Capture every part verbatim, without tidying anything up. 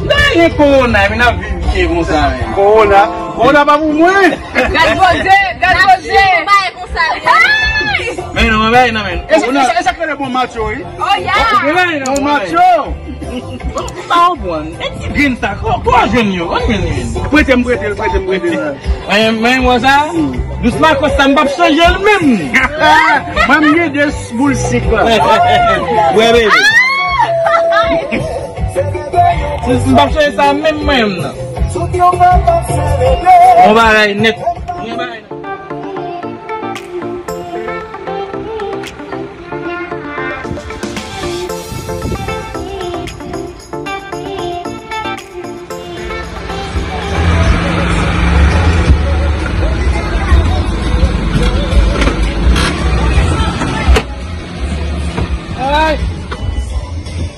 Nan gen kowona, men n ap viv byen konsa, men. Kowona, kowona pa pou mwen. Gad poze, gad poze. Men non, men non, men. E sa, e sa, e sa k rele bon macho, wi. Oh, yeah. Bon macho. M pa konprann. E ti grenn sa, ko, ko jwenn yo? Ko jwenn yo? Prete m, prete l, prete m, prete l. Mwen, mwen, mwen sa, Dous Makòs sa, m p ap chanje l menm. Mwen, m gen de boul sik la. Wè, baby. M p ap chanje sa menm, mwen, menm, nan. Yon bagay nèt. Yon bagay nèt. Ay!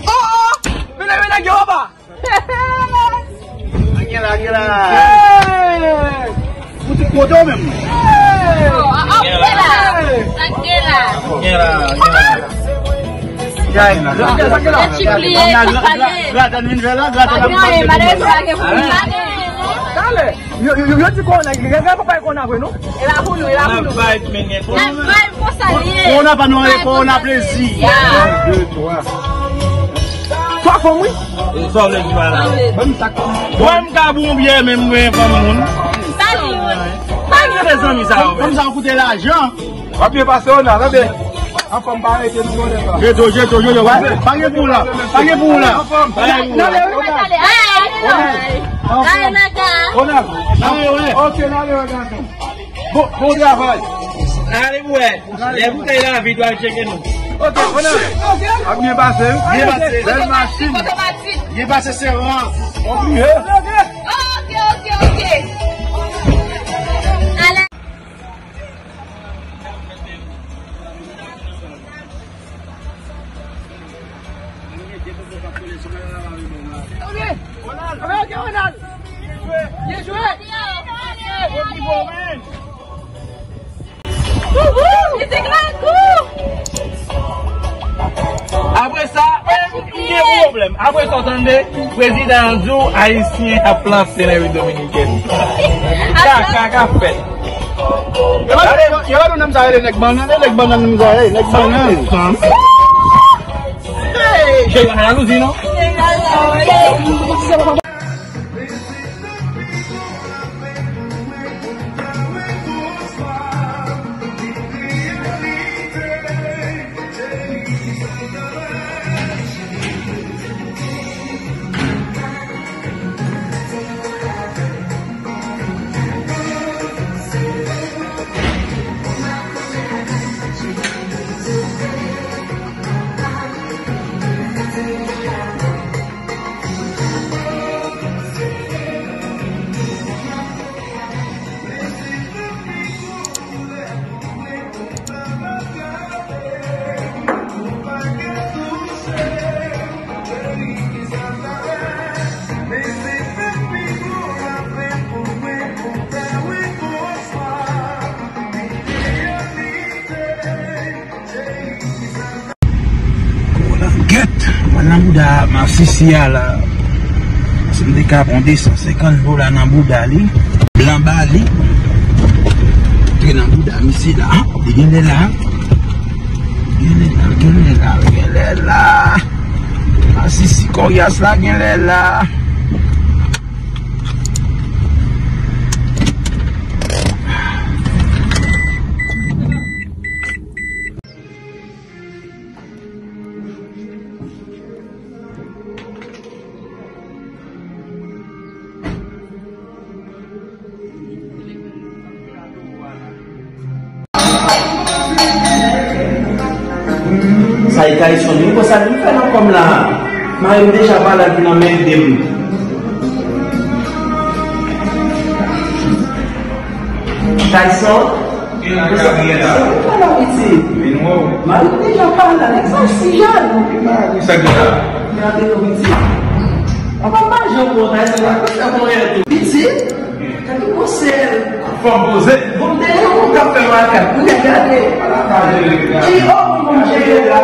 Oh, oh! Vini, vini, Jewova! Anyen la, anyen la. Hey! Ou te kote w menm? Hey! Oh, ah, ah, ou te la. Sa k te la. Anyen la, anyen la. Sa k te la. Sa k te la. Sa k te la. Sa k te la. Sa k te la. Sa k te la. Sa k te la. Sa k te la. Sa k te la. Sa k te la. Talè. Yo, yo, yo, yo di kòwona, gen, gen, gen, pa kòwona vre, non? E pa pou nou, e pa pou nou. N ap vibe, men gen kòwona. N ap vibe konsa li ye. Kòwona pa nou, kòwona plezi. Ya. De, twa. Twa fanm, wi. E sa w vle di pa la? Ban m sa. Mwen, m ka bon byen, men mwen, fanm moun. Sa li, wi. Pa gen de zanmi sa yo, men. Fanm sa yo koute lajan. W ap byen pase, Ona, tande. Anfòm, pa rete, nou konnen sa. Jeto, jeto, jeto. Pa gen pou la. Pa gen pou la. Pa gen pou la. N ale, wi. Ona. Ona. Ona. Ok, n ale, wi, gason. Bon, bon travay. Ale, wi. Lè boutèy la vid, w al tcheke nou. Ok, Ona. Ap byen pase, wi. Byen pase. Bèl machin. Byen pase, se ran. Obliye. Ok, ok, ok. Ale. Apre sa, Gen pwoblèm. Apre sa, w tande, prezidan an di w, Ayisyen ap planse nan Repiblik Dominikèn. Kaka k ap fèt. Yo pa di, yo pa di nonm sa rele nèg bannann, e nèg bannann nonm sa rele, nèg bannann. Hey! Jay pa jalouzi, non? Langèt, mwen nan bouda masisi a la. Si m te ka pran de san senkant dola nan bouda li, blan ba li. Te nan bouda misye la, li genlè la. Genlè la, genlè la, genlè la. Masisi kòryas la, genlè la. Sa e Tyson, wi, konsa li fè nan kò m la. Mari m deja pale, al vin anmède m. Tyson? Sa ou fè la, pitit? Mari m deja pale avèk sa, ou si jalou. Sa gen la? Gade yo, pitit. Papa m pa janm bon, sa se la, sa bon, pitit. Gade konsèy. Fò m poze. Bon, m te yon moun k ap fè makak. Ou te gade. Ki, oh, bon, jere la.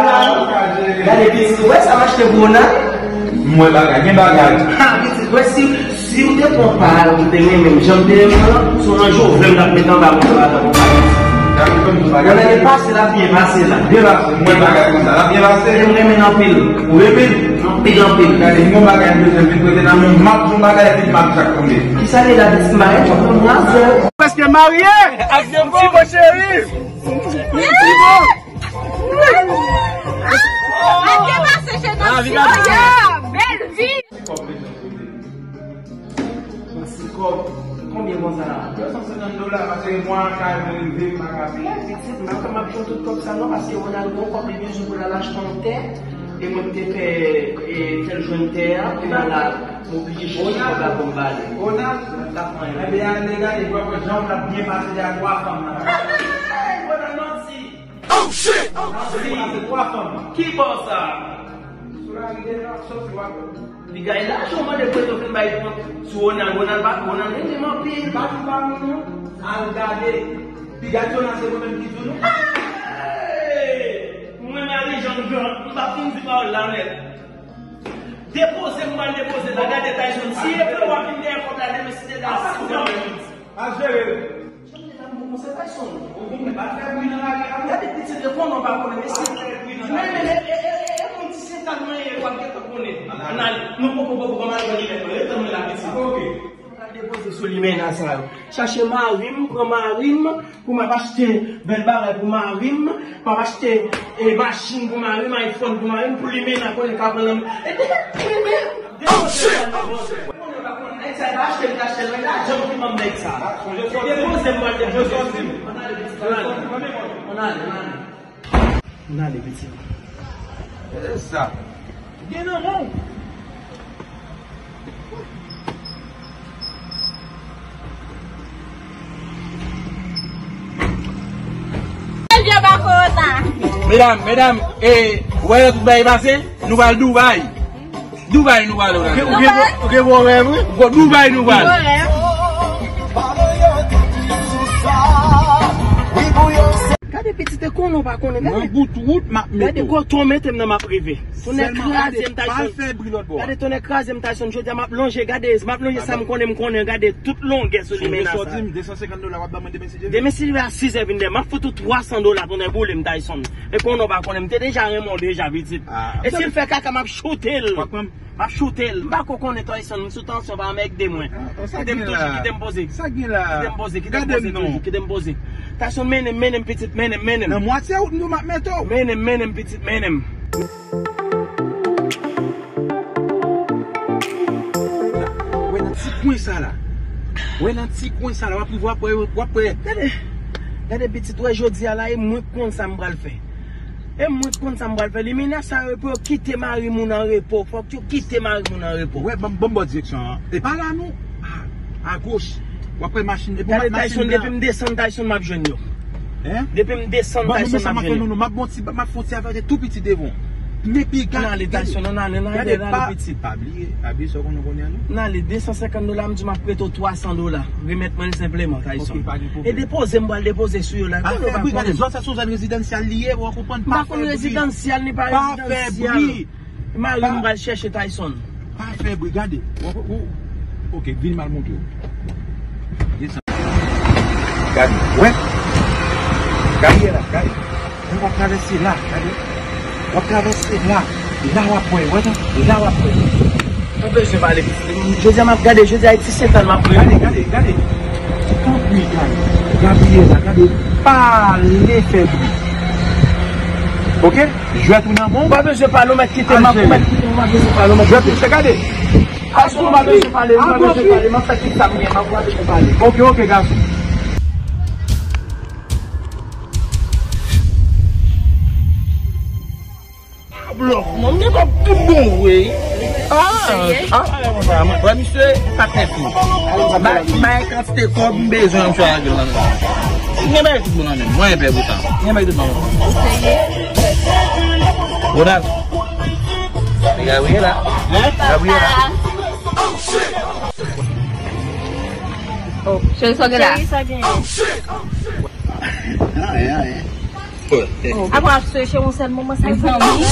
Gade, pitit, ou wè sa m achte pou Ona? Mwen bagay, gen bagay. Ha, pitit, wè si, si w te pran pa a, ou te renmen m, jan m te renmen w lan, se yon Jovenel m t ap met anba mwen, pa t ap yon bagay. Yon ane pase, l ap byen pase la. Byen pase, mwen bagay konsa, l ap byen pase. E m renmen l anpil. Ou renmen l? Anpil, anpil. Gade, yon bagay m bezwen vin prete nan men w, m ap di yon bagay, epi m ap di sa k tonbe. Kisa l ye la, pitit, m pa renmen w, m avè w. Prèske marye! Ak de bon cheri! Ak de pase chez Nancy. Bèl vi. Nancy, kòb, konbyen konsa? De san senkant dola, paske mwa kay mwen rive, m pa ka peye. Pitit, m pa ka, m ap jwenn tout kòb sa non, paske Ronald gon kòb li bezwen pou l al achte yon tè, e mwen m te fè, e, fè l jwenn tè a, kounye a la, m oblije chèche kòb la pou m ba li. Ronald, Ronald, ebyen, ale gade, w ap wè jan w ap byen pase de a twa fanm nan. Hey, Ronald, Nancy! Oh shit! Nancy, se twa fanm. Ki bò sa? Sou lari deja, sòti w ap. Piga e lajan w mande pou yo fin bay kont sou Ronald. Ronald pa, Ronald renmen m anpil. Pa di pa moun non. Al gade. Piga Jonas se mwen menm ki di w non. Hey! Mwen Marie Jeanne Grant, m pa fin di pawòl la nèt. Depoze m pral depoze la. Gade Tyson. Si e vre w ap vin dèyè kòb la demen, si te la, si te la. Pa jere. Jan m te fè m bon konsèy Tyson. Ou konprann, pa fè bri nan lari a non. Gade pitit, e konnen w pa konnen, mesye. Pa fè bri nan lari a. Men, men, e, e, e, e, e, moun ti Sentàn mwen ye, w ap gentan konnen. Ann ale. Ann ale. Nou poko, poko, poko, m al pran limèt mwen. Ret tann mwen la, pitit. Ok. M pral depoze sou limena sa yo. Chache mari m, pran mari m, pou m ap achte bèl bagay pou mari m, m ap achte, e, machin pou mari m, iPhone pou mari m, pou limena konnen l ka pran nan men. E, e, e, e, Oh shit! Nèg sa pa achte m t achte l, men lajan m ki ban m nèg sa. Depoze m, mwen depoze. Ann ale, pitit, ann ale. Ann ale, ann ale. Ann ale, pitit. E sa. Gen nan men w. Vye bako sa. Medam, medam, e, wè lè tout bagay pase, nou pral Dubai. Dubai nou pral la. Ou gen, ou gen, ou gen bon rèv, wi. Bon, Dubai nou pral. Bon rèv. Gade pitit, e konnen w pa konnen, gade. Nan bout wout m ap mete w. Gade kote w mete m nan m ap rive. Tonnè kraze m, Tyson. Sèlman gade, pa fè bri lòt bò. Gade tonnè kraze m, Tyson. Jodi a m ap lonje, gade, m ap lonje sa m konnen, m konnen, gade tout longè sou limena sa. Desann senkant dola w ap ban mwen demen si Dye vle. Demen si Dye vle a sis è vin dèyè. M ap fout ou twa san dola, tonnè boule m, Tyson. E konnen w pa konnen, m te deja renmen w deja, pitit. E si l fè kaka, m ap choute l. W ap pran m? M ap choute l. M pa ko konnen, Tyson, m sou tansyon, pa anmègde mwen. Kite m toujou, kite m poze. Sa gen la? Kite m poze, kite m poze toujou, kite m poze. Tyson, mennen m, mennen m, pitit, mennen m, mennen m. Nan mwatye wout nou m ap mete w. Mennen m, mennen m, pitit, mennen m. Wè nan ti kwen sa la. Wè nan ti kwen sa la, w ap rive, w ap wè, w ap wè. Gade, gade pitit, wè jodi a la, e mwen k konn sa m pral fè. E mwen k konn sa m pral fè. Limena sa yo, pou yo kite mari moun an repo. Fòk yo kite mari moun an repo. Wè, ban m, ban m ba w direksyon an. E pa la non. A, agoch. W ap wè machin. E pou machin blan. Gade Tyson, depi m desann Tyson, m ap jwenn yo. Hein? Depi m desann Tyson, m ap jwenn yo. Bon, men sa m ap fè nou, non, m ap ba w ti, m ap fè w ti avèti tou piti devan. Men piga. Ann ale Tyson, ann ale, ann ale, ann ale, pitit. Pa bliye, pa bliye sa w konnen konnen an non. Ann ale, de san senkant dola, m di m ap prete w twa san dola. Remèt mwen l senpleman, Tyson. Ok, pa gen pwoblèm. E depoze, m pral depoze sou yo la. Pa fè bri, gade, zòn sa se yon zòn rezidansyal li ye, ou konprann, pa fè bri. M pa konn rezidansyal ni pa rezidansyal. Pa fè bri. Mari m pral chèche Tyson. Pa fè bri, gade. Ou, ou, ok, vin m al montre w. Desann. Gade, wè. Gade la, gade. Lè w ap travèse la, gade. W ap travèse la. E la w ap wè, wè non. E la w ap wè. Ou bezwen pale pitit. Jodi a m ap gade, jodi a e ti Sentàn m ap rele. Gade, gade, gade. Tanpri, gade. Gabriela, gade. Pa ale fè bri. Ok? Jwèt ou nan men w. Ou pa bezwen pale, ou mèt kite m, ou mèt kite m, ou pa bezwen pale, ou mèt kite m. Jwèt ou, se gade. Aso, ou pa bezwen pale, ou pa bezwen pale. M ap fè tout sa m gen, m ap, ou pa bezwen pale. Ok, ok, gason. Blòf, mwen, men kòb tout bon vre. Ah, ah, wè misye, patnè fi. Bay, bay kantite kòb m bezwen, m chwazi nan men. Gen bagay tout bon nan men, mwen enpè pou sa. Gen bagay tout bon. Ronald. Gabriela. Hein? Gabriela. Oh, cheri, sa gen la? Cheri, sa gen? Anyen, anyen. Apa ap seche yon sèl moman sa zanmi.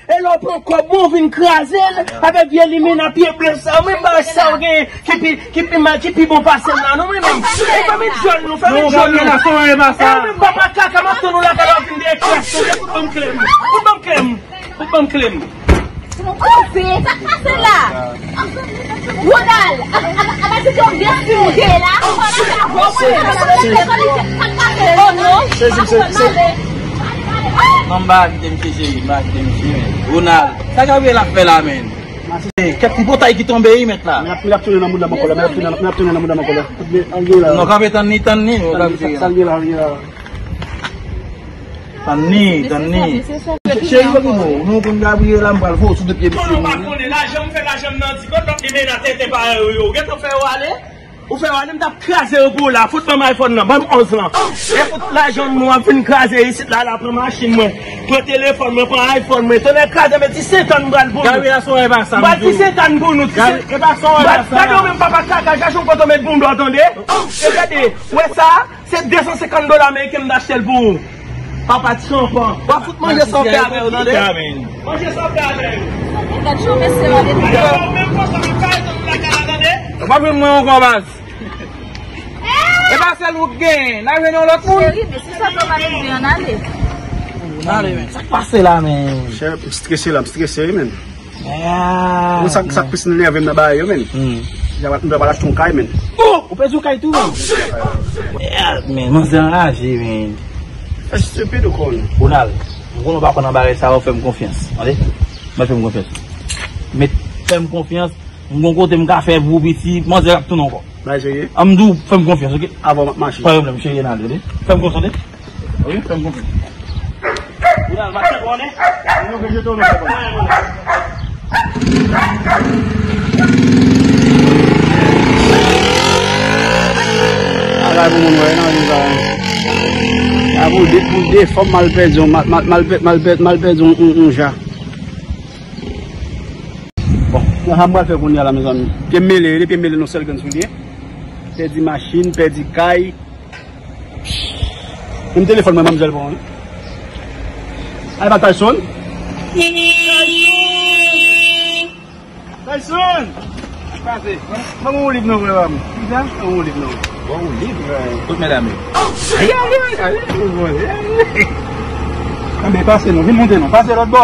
E lè w pran kòb mwen, w vin kraze l avèk vye limena pye ble sa. Mwen bagay sa w gen ki pi, ki pi mal, ki pi bon pase m la, non, mwen menm. E pa met jòn nou, fè met jòn nou. E mwen papa kaka, m ap tann ou lakay la, w vin deye kras, ou fout ban m kle m. Fout ban m kle m. Fout ban m kle m. Koze, sa k pase la? Ronald, apa se yon vye fi ou te ye la? Ou pa nan sa vò mwen, sa k pase? Oh non. Sezi m, sezi m. Non, m pa kite misye cheri, m pa kite misye, men. Ronald, sa Gabriel ap fè la, men? Kèk tripotay ki tonbe, wi, mèt la. Men ap, men ap tounen nan mouda m ankò la, men ap tounen, men ap tounen nan mouda m ankò la. Kote, al gen la. Non, kanpe tann ni, tann ni, yo, kanpe tann ni. Sa, sa l gen la, al gen la. Tann ni, tann ni. Cheri, pa gen non, nou konn Gabriel la, m pral voye w sou de pye misye. Konnen w pa konnen, lajan m fè lajan m nan di, kot lòt limena tenten parèy ou yo, ou gentan fè yo ale? Ou fè yo ale, m t ap kraze yo pou ou la, fout ban m iPhone nan, ban m onz lan. E fout lajan nou ap vin kraze isit la, la, pran machin mwen, pran telefòn mwen, pran iPhone mwen, tonnè kraze, men ti sentan m pral pou nou. Gabriel, sa w wè pa sa, m pral ti sentan pou nou, ti sentan. Gade w menm papa kaka, chache yon kote w met pou m dò, tande? E gade, wè sa? Se de san senkant dola ameriken m t achte l pou ou. Papa ti chanpan. W ap fout manje sa w fè avè yo, tande? Manje sa w fè avè yo. Gad jan mesye yo ale. Ou menm konsa, m ap kare tann ou lakay la, tande? Ou pa jwenn mwen ankò, baz. E pa sèl ou k genyen. N a jwenn yon lòt moun. Cheri, men si sa pa rive, ann ale. Ann ale, men. Sa k pase la, men? Chè, m strese la, m strese, wi, men. Ou sa, sa k plis nève m nan bagay yo, men. Hmm. M ta pral achte yon kay, men. Oh! Ou pèdi yon kay tou, men. Yeah, men, manzè anraje, men. Estipid ou konn. Ronald, m konnen w pa konn nan bagay sa yo, fè m konfyans. Tande? Mwen fè m konfyans. Men fè m konfyans, m gon kote m ka fè pou piti, manzè ap tounen ankò. Bay serye. An m di w, fè m konfyans, oke? Avan m ap mache. Pa pwoblèm, cheri, ann ale, tande? Fè m konfyans, tande? Wi, fè m konfyans. Ou nan mache konnen? Nou vle jete w nan fè konnen. Bagay pou moun wè nan vi sa. A pou de, pou de fanm mal pèdi, mal, mal, mal pè-, mal pè-, mal pèdi yon, yon, yon ja. Bon, nan sa m pral fè kounye a la, mezanmi. Pye m mele, depi m mele nan sèl grenn soulye. Pèdi machin, pèdi kay. Menm telefòn mwen, manmzèl pran, wi. Ay, pa Tyson. Tyson! Pase. Ban mwen yon liv non, frè pa m. Kisa? Ban mwen yon liv non. Ban yon liv, frè. Tout medam yo. Anben, pase non. Vin monte non. Pase lòt bò.